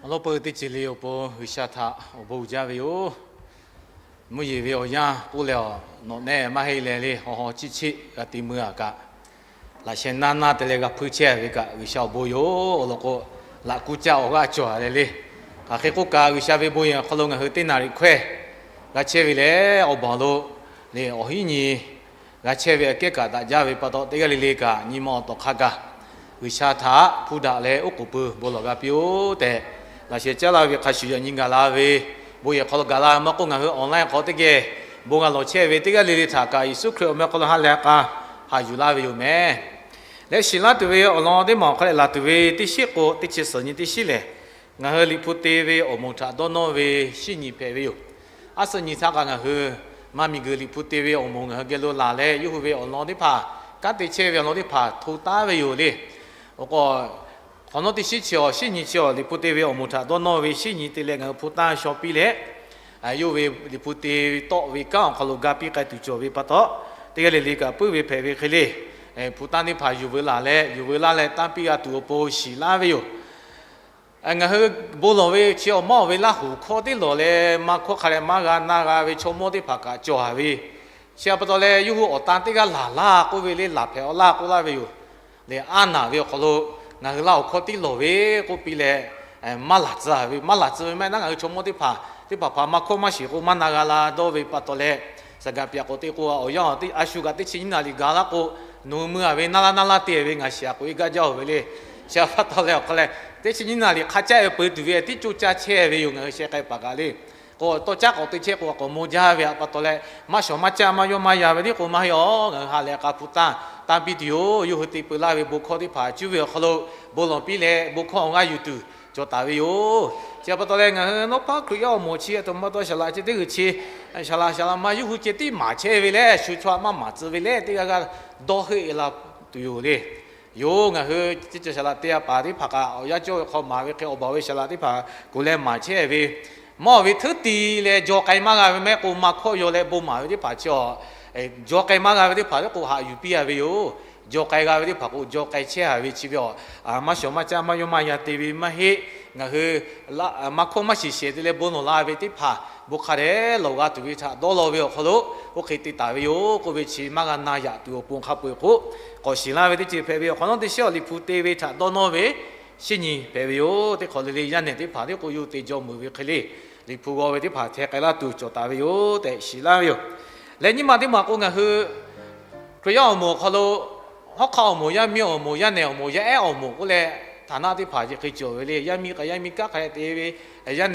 Awˬ lawn peuˬ teˇ ceuˬ le awˬ pon G'uiˬsha htaꞈ awˬ bon uiˍ jaˇ ve yoˬ. Mvuhˇ yeˬ ve awˬ yanˇ k'oˆ leh awˬ nawꞈ nehˆ maˇ heˆ leh le, hawˬ hawˬ chiˆ chiˆ g'a te mui a kaꞈ, laꞈ sheh naˇ naˇ te leh g'a hpuiˇ chehˇ ve kaꞈ G'uiˬsha awˬ bon yoˬ. Awˬ lawn k'o, laꞈ kuˇ caˇ awˬ g'aˇ cawˬ leh le. Hk'aˬ hk'e k'oˆ kaꞈ, G'uiˬsha ve bon yehˬ awˬ hk'aw lo ngaˬ hui teˇ naˍ riˍ hkawehˇ g'a chehˇ ve lehˬ, awˬ baˬ lo le awˬ hinˉ nyi g'a chehˇ ve aꞈ kehˉ kaꞈ daꞈ jaˇ ve pa taw, teˇ g'aˇ le le kaꞈ nyi ma awˬ tawˍ hk'a gaˬ G'uiˬsha htaꞈ hpuˇ daꞈ leh oˉ k'oˍ pui bon lawˬ g'a piˇ-oˆ tehꞈ, laꞈ sheh caˉ laˇ ve hk'a shuˍ yaꞈ nyi gaˬ la ve bon yehˬ hk'aw lo gaˬ la maˇ k'oˆ, ngaˬ hui online hk'aw teˇ geh bon g'a lawˬ chehˇ ve teˇ g'aˇ le le htaꞈ kaꞈ Yeˍsuˆ Hkriꞈ awˬ meh hk'aw lo ha lehˬ k'a haꞈ yuˬ laˇ ve yoˬ mehˍ. Leh shiˍ laˇ tuˬ ve awˬ lawn teˇ maˬ awˬ hk'aw leh laˬ tuˬ ve teˇ shiˉ k'o, teˇ chi suhˍ nyi teˇ shiˉ lehˬ, ngaˬ hui Liꞈ hpu te ve awˬ moˍ htaꞈ dawˇ nawˇ ve shinˉ nyi hpehꞈ ve yoˬ. Aˉ suhˍ nyi htaˇ kaꞈ ngaˬ hui maˇ miˬguiˬ Liꞈ hpu te ve awˬ moˍ ngaˬ hui geh lo laˬ leh, yawˇ hui ve awˬ lawn teˇ hpaˍ, kanˉ te chehˇ ve awˬ lawn teˇ hpaˍ hto taˉ ve yoˬ le. Awˬ k'o, hk'awꞈ nawˉ teˇ shiˉ chi awˬ, shiˉ nyi chi awˬ, Liꞈ hpu te ve awˬ moˍ htaꞈ dawˇ nawˇ ve shiˉ nyi te leh ngaˬ hui hpu tanˇ shaw piˇ leh, yawˇ ve Liꞈ hpu te tawˆ ve kanˉ awˬ hk'aw lo ga piˇ k'ai tuˬ cawˬ ve pa taw, teˇ g'aˇ le le kaꞈ puiˉ ve hpehꞈ ve hk'e le, hpu tanˇ teˇ hpaˍ yuˬ veu laˬ leh yuˬ veu laˇ leh tanˇ piˇ g'a tuˬ awˬ pon shiˍ laˇ ve yoˬ. Ngaˬ hui bon lawˬ ve chi awˬ maˇ awˬ ve Laˇ huˍ hkawˇ tiˉ lawˬ leh maˇ hkawˇ hk'a leh maˇ g'a na g'a ve chaw mawˇ teˇ hpaˍ kaꞈ cawˬ haˍ ve. Chi pa taw leh yawˇ hui awˬ tan teˇ g'aˇ laˬ laˇ k'oˆ ve le, laˬ hpehꞈ awˬ laˇ k'oˆ laˇ ve yoˬ. Leh aˉ naˍ ve awˬ hk'aw lo ngaˬ hui Laˇ huˍ hkawˇ tiˉ lawˬ ve k'oˆ piˇ leh maˇ laˬ tcuh ve, maˇ laˬ tcuh ve maˇ heˆ naˉ, ngaˬ hui chaw mawˇ teˇ hpaˍ teˇ hpaˍ hpaˍ maˇ hkawˇ maˇ shiˍ k'o maˇ na g'a la dawˇ ve pa taw leh, saˍ gaꞈ piꞈ k'o te k'o awˬ yanˇ a shu kaꞈ teˇ chi nyiˇ naˍ riˍ gaˬ laˇ k'o, nawˬ hui mui a ve naˇ laˇ naˇ laˇ te ve ngaˬ shiˍ a k'oꞈ e gaˇ jaˇ oˬ ve le. Chi pa taw leh awˬ hk'aw leh teˇ chi nyiˇ naˍ riˍ hk'a caˆ ve peu tuˬ ve tiˉ coˇ caˇ chehˇ ve yoˬ. Ngaˬ hui sheh k'ai paˍ kaꞈ le k'o, tawˇ caˉ k'awꞈ te chehˇ k'o, k'awꞈ maw jaˇ ve a pa taw leh, maˇ shawˍ maˇ caˇ maˇ yawˇ maˇ yan ve tiˉ k'o maˇ heˆ aˬ. Ngaˬ hui ha lehˬ k'a hpu tanˇ tanˇ piˇ tuˬ yoˬ. Yawˇ hui te peu laˇ ve bon hkawˇ teˇ hpaˍ cuˇ ve awˬ hk'aw lo bon lawˬ piˇ leh bon hkawˇ awˬ g'aˇ yuˬ tuˬ cawˬ taˍ ve yoˬ. Chi pa taw leh ngaˬ hui nawˉ hpaˇ Hkriꞈ yaˇ awˬ moˍ chi a htoꞈ ma pa taw shaˍ laꞈ chi teˇ g'uiˬ chi, shaˍ laꞈ shaˍ laꞈ ma yawˇ hui ceh tiˉ maˍ chehˇ ve leh shu chaw maˇ maˍ tcuh ve leh teˇ g'aˇ g'aˇ dawˇ heˆ la tuˬ yoˬ le. Yoˬ, ngaˬ hui teˇ ceuˬ shaˍ laꞈ te a paˍ teˇ hpaˍ kaꞈ awˬ yanˇ cawˇ ve hk'aw maˍ ve hk'e awˬ baˬ ve shaˍ laꞈ teˇ hpaˍ kuˬ leh maˍ chehˇ ve, maˇ awˬ ve hteuˉ ti leh jaw k'ai maˇ g'a ve mehˆ k'o maˇ hkawˇ yaw leh bon maˍ ve teˇ hpaˍ chi a, jaw k'ai maˇ g'a ve teˇ hpaˍ teˇ k'o haꞈ yuˬ piˇ a ve yoˬ. Jaw k'ai g'a ve teˇ hpaˍ k'o jaw k'ai chehˇ a ve chi ve a, maˇ shawˍ maˇ caˇ maˇ yawˇ maˇ yan te ve maˇ heˆ. Ngaˬ hui maˇ hkawˇ maˇ shiˍ shehˍ te leh bon lawˬ la ve teˇ hpaˍ bon hk'a dehꞈ lawˬ g'a tuˬ ve htaꞈ dawˇ law ve awˬ hk'aw lo oˇ hk'e te taˍ ve yoˬ k'oˆ ve chi maˇ g'a na yaꞈ tuˬ awˬ pon hk'a peu-eˬ k'o, k'awꞈ shiˍ laˇ ve teˇ ceuˬ hpehꞈ ve awˬ hk'awꞈ nawˉ teˇ shiˉ awˬ, Liꞈ hpu te ve htaꞈ dawˇ nawˇ ve shiˉ nyi hpehꞈ ve yoˬ. Teˇ hk'awꞈ le le yaˇ nehˬ teˇ hpaˍ teˇ k'o yawˇ te jaw meuˍ ve hk'e le, Liꞈ hpu g'aw ve teˇ hpaˍ hteh k'ai laˇ tuˬ cawˬ taˍ ve yoˬ tehꞈ shiˍ laˇ ve yoˬ. Leh nyiˇ ma teˇ maˬ k'o ngaˬ hui Hkriꞈ yaˇ awˬ moˍ awˬ hk'aw lo, hawˉ hk'aˆ awˬ moˍ, yaˇ miˇ awˬ moˍ, yaˇ nehˬ awˬ moˍ, yaˇ ehˉ awˬ moˍ k'oˆ leh htaˍ naˆ teˇ hpaˍ chi hk'e cawˬ ve le. Yaˇ miˇ k'a yaˇ miˇ kanˉ hk'a te ve, yaˇ